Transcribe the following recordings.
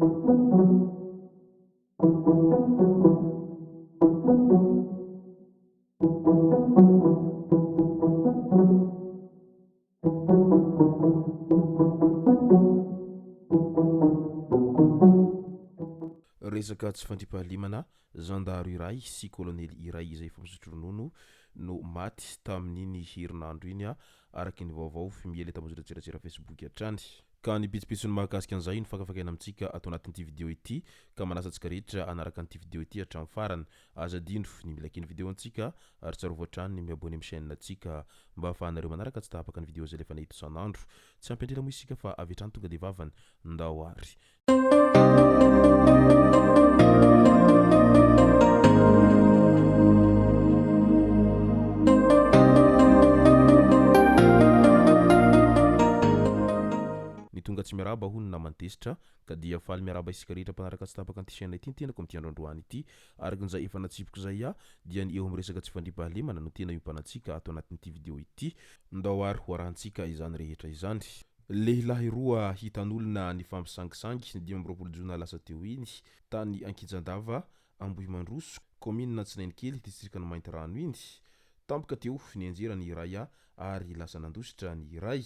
Resaka tsy fandriampahalemana, zandary iray sy kolonely iray izay efa misotro ronono no maty tamin'iny herinandro iny araka ny vaovao miely tambajotran-tserasera Facebook hatrany. Ka ny pitsopitsony mahakasika an'izay no fakafakaina amintsika ato anatin'ity video ity ka manasa antsika rehetra hanaraka an'ity video ity hatramin'ny farany. Aza adino ny mi-like ny video antsika ary tsarovy hatrany ny mi-abonner amin'ny chaîne antsika mba ahafahanareo manaraka tsy tapaka ny video izay alefanay eto isan'andro. Tsy ampy andrela moa isika fa avy hatrany tonga dia vavany. Ndao ary. Ny tonga tsy miarahaba hono naman'i Tezitra ka dia faly miarahaba isika rehetra mpanaraka tsy tapaka an'ity chaîne ity ny tenako amin'ity andro androany ity. Araka izay efa natsipiko izay aho dia ny eo amin'ny resaka tsy fandriampahalemana no tena iompanantsika ato anatin'ity video ity. Ndao ary ho arahantsika izany rehetra izany. Lehilahy roa hitan'olona nifampisangisangy ny 25 jona lasa teo iny tany Ankijandrava, Ambohimandroso, kaominina Antsinainikely, distrikan'i Maintirano iny. Tampoka teo, nianjera ny iray ary lasa nandositra ny iray.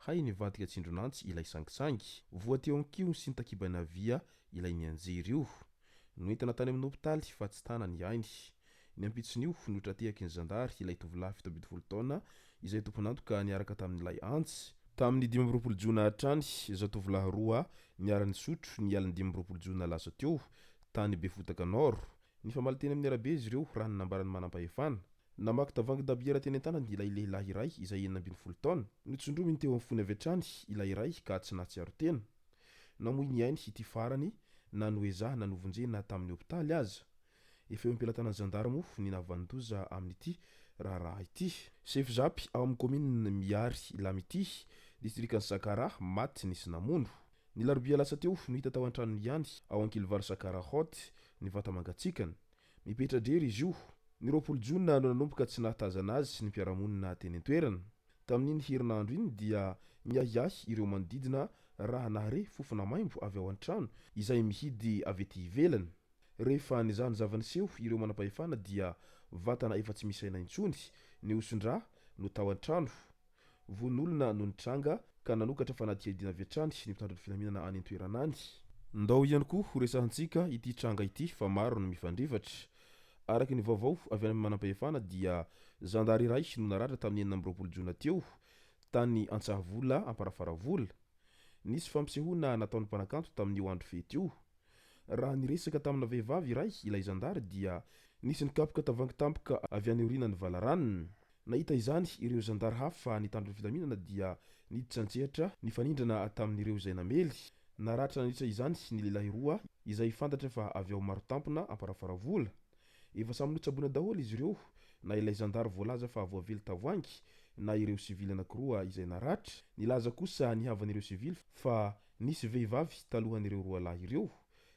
Hay nivadika tsindron'antsy ilay sangisangy. Voa teo an-kihony sy ny takibany havia ilay nianjera io. Noentina tany amin'ny hopitaly fa tsy tana ny ainy. Ny ampitson'io, notratehaky ny zandary ilay tovolahy 17 taona izay tompon'antoka niaraka tamin'ilay antsy. Tamin'ny 25 jona hatrany, zatovolahy roa niara-nisotro ny alin'ny 25 jona lasa teo, tany Befotaka Nord. Nifamaly teny amin'ny arabe izy ireo raha ny nambaran'ny manampahefana. Namaky tavoahangy-dabiera teny an-tanany ilay lehilahy iray izay 16 taona. Notsindrominy teo amin'ny fony avy hatrany ilay iray ka tsy nahatsiaro tena. Namoy ny ainy ity farany na noezahana novonjena tamin'ny hopitaly aza. Efa eo am-pelatanan'ny zandary moa ny nahavanon-doza amin'ity raharaha ity. Sefo Zapy ao amin'ny kaominina Miary Lamity, distrikan'i Sakaraha, maty nisy namono. Ny larobia lasa teo no hita tao an-tranony ihany ao Ankilivalo Sakaraha Haute ny vata-mangatsiakany. Mipetra-drery izy io. Ny 20 jona no nanomboka tsy nahatazana azy ny mpiara-monina teny an-toerana. Tamin'iny herinandro iny dia niahiahy ireo manodidina raha nahare fofona maimbo avy ao an-trano izay mihidy avy ety ivelany. Rehefa nizaha ny zava-niseho ireo manam-pahefana dia vatana efa tsy misy aina intsony, nihoson-drà no tao an-trano. Vono olona no nitranga ka nanokatra fanadihadiana avy hatrany ny mpitandro ny filaminana any an-toerana any. Ndao ihany koa ho resahantsika ity tranga ity fa maro no mifandrivatra. Araka ny vaovao avy any amin'ny manampahefana dia zandary iray no naratra tamin'ny 26 jona teo tany Antsahavola Amparafaravola. Nisy fampisehoana nataon'ny mpanakanto tamin'io andro fety io. Raha niresaka tamina vehivavy iray ilay zandary dia nisy nikapoka tavangy tampoka avy any aorianan'ny valaranony. Nahita izany ireo zandary hafa nitandro ny filaminana dia niditra an-tsehatra nifanindrana tamin'ireo izay namely. Naratra nandritra izany ny lehilahy roa izay fantatra fa avy ao Marotampona Amparafaravola. Efa samy notsaboina daholo izy ireo na ilay zandary voalaza fa voavely tavoahangy na ireo sivily anankiroa izay naratra. Nilaza kosa ny havan'ireo sivily fa nisy vehivavy talohan'ireo roa lahy ireo.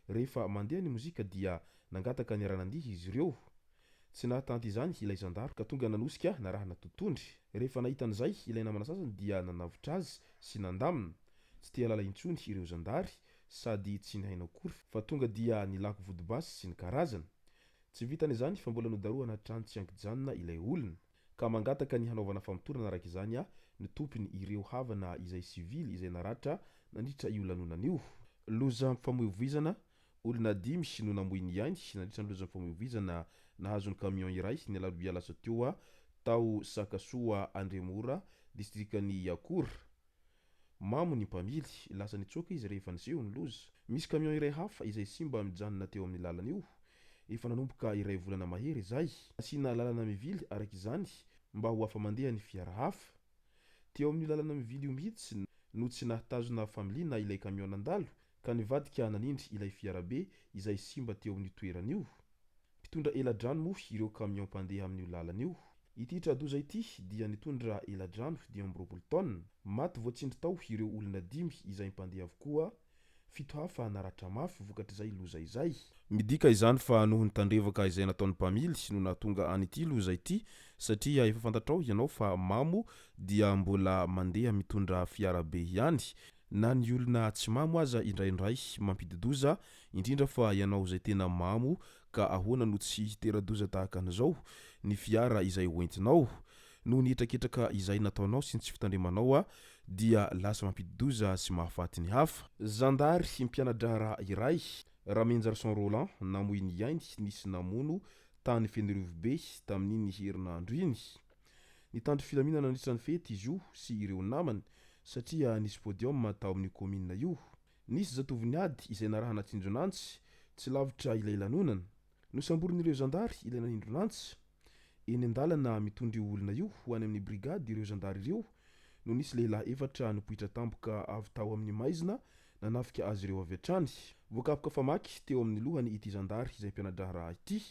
Rehefa mandeha ny mozika dia nangataka niara-nandihy izy ireo. Tsy nahatanty izany ilay zandary ka tonga nanosika narahana totohondry. Rehefa nahita an'izay ilay namana sasany dia nanavotra azy sy nandamina. Tsy te halala intsony ireo zandary sady tsy nihaino akory fa tonga dia nilako vodibasy sy ny karazany. Tsy vitan'izany fa mbola nodarohana hatrany tsy ankijanona ilay olona. Ka mangataka ny hanaovana famotorana araka izany ny tompony ireo havana izay sivily izay naratra nandritra io lanonana io. Lozam-pifamoivoizana Olona dimy no namoy ny ainy nandritra ny lozam-pifamoivoizana nahazo ny camion iray ny alarobia lasa teo tao Sakasoa Andremora, distrikan'i Iakora. Mamo ny mpamily, lasa nitsoaka izy rehefa niseho ny loza. Misy camion iray hafa izay simba mijanona teo amin'ny lalana io. Efa nanomboka iray volana mahery izay. Nasiana lalana mivily araka izany mba ho afa-mandeha ny fiara hafa. Teo amin'io lalana mivily io mihitsy no tsy nahatazona familiana ilay camion nandalo ka nivadika nanindry ilay fiarabe izay simba teo amin'io toerana io. Mpitondra eladrano moa ireo camion mpandeha amin'io lalana io. Ity tra-doza ity dia nitondra eladrano 25 taonina. Maty voatsindry tao ireo olona dimy izay mpandeha avokoa, fito hafa naratra mafy vokatr'izay loza izay. Midika izany fa noho ny tandrevaka izay nataon'ny mpamily no nahatonga an'ity loza ity satria efa fantatrao ianao fa mamo dia mbola mandeha mitondra fiarabe ihany. Na ny olona tsy mamo aza indraindray mampidi-doza, indrindra fa ianao izay tena mamo ka ahoana no tsy hitera-doza tahaka an'izao ny fiara izay hoentinao? Noho ny hetraketraka izay nataonao sy ny tsy fitandremanao dia lasa mampidi-doza sy mahafaty ny hafa. Zandary mpiana-draharaha iray, Ramenjarison Roland, namoy ny ainy nisy namono tany Fenerivobe tamin'iny herinandro iny. Nitandro filaminana nandritra ny fety izy io sy ireo namany satria nisy podium tao amin'io kaominina io. Nisy zatovo niady izay narahana tsindron'antsy tsy lavitra ilay lanonana. Nosamborin'ireo zandary ilay nanindron'antsy. Eny an-dalana mitondra io olona io ho any amin'ny brigady ireo zandary ireo no nisy lehilahy efatra nipoitra tampoka avy tao amin'ny maizina nanafika azy ireo avy hatrany. Voakapoka famaky teo amin'ny lohany ity zandary izay mpiana-draharaha ity.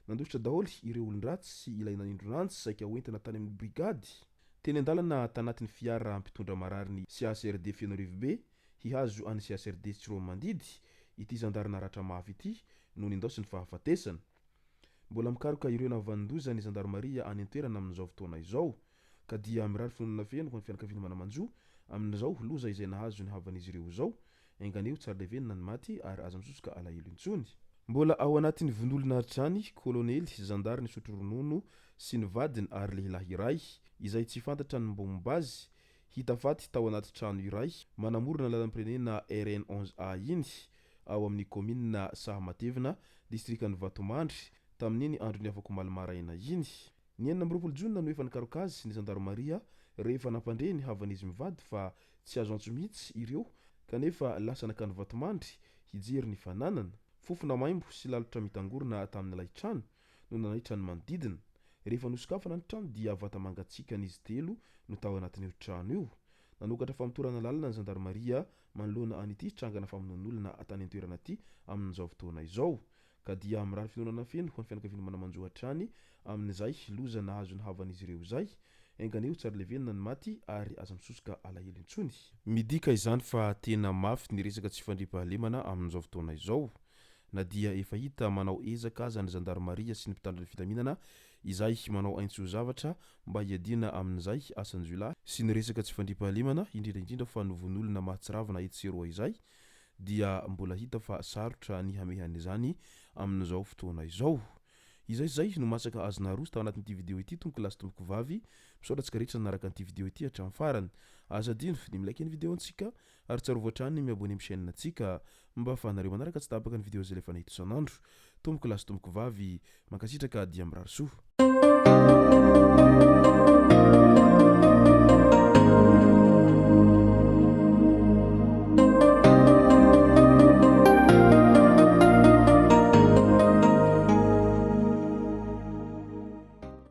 Nandositra daholo ireo olon-dratsy sy ilay nanindron'antsy saika hoentina tany amin'ny brigady. Teny an-dalana tanatin'ny fiara mpitondra marary ny CHRD Fenoarivobe hihazo an'ny CHRD Tsiroanomandidy ity zandary naratra mafy ity no nindaosin'ny fahafatesana. Mbola mikaroka ireo nahavanon-doza ny zandarimaria any an-toerana amin'izao fotoana izao ka dia mirary finoanana feno ho an'ny fianakaviana mana-manjo amin'izao loza izay nahazo ny havan'izy ireo izao. Enga-neo tsara levenina ny maty ary aza misosoka alahelo intsony. Mbola ao anatin'ny vonolona hatrany, kolonely, zandary nisotro ronono sy ny vadiny ary lehilahy iray, izay tsy fantatra ny mombamomba azy, hita faty tao anaty trano iray manamorona ny lalam-pirenena RN 11 A iny, ao amin'ny kaominina Sahamatevina, distrikan'i Vatomandry, tamin'iny andron'ny afakomaly maraina iny. Ny 26 jona no efa nikaroka azy ny zandarimaria rehefa nampandre ny havan'izy mivady fa tsy azo antso mihitsy ireo kanefa lasa nankany Vatomandry hijery ny fananana. Fofona maimbo sy lalotra mitangorona tamin'ilay trano no nanaitra ny manodidina. Rehefa nosokafana ny trano dia vata-mangatsiakan'izy telo no tao anatin'io trano io. Nanokatra famotorana lalina ny zandarimaria manoloana an'ity trangana famonoan'olona tany an-toerana ity amin'izao fotoana izao. Ka dia mirary finoanana feno ho an'ny fianakaviana mana-manjo hatrany amin'izay loza nahazo ny havan'izy ireo izay. Enga anie ho tsara levenina ny maty ary aza misosoka alahelo intsony. Midika izany fa tena mafy ny resaka tsy fandriampahalemana amin'izao fotoana izao. Na dia efa hita manao ezaka aza ny zandarimaria sy ny mpitandro ny filaminana izay manao aintso-zavatra mba hiadiana amin'izay asan-jiolahy sy ny resaka tsy fandriampahalemana, indrindra indrindra fa ny vono olona mahatsiravina etsy sy eroa izay, dia mbola hita fa sarotra ny hamehan'izany amin'izao fotoana izao. Izay izay no masaka azo naroso tao anatin'ity video ity tompoko lahy sy tompoko vavy. Misaotra antsika rehetra nanaraka an'ity video ity hatramin'ny farany. Aza adino ny mi-like ny video antsika ary tsarovy hatrany ny mi-abonner amin'ny chaîne antsika mba ahafahanareo manaraka tsy tapaka ny video izay alefanay eto isan'andro. Tompoko lahy sy tompoko vavy, mankasitraka dia mirary soa.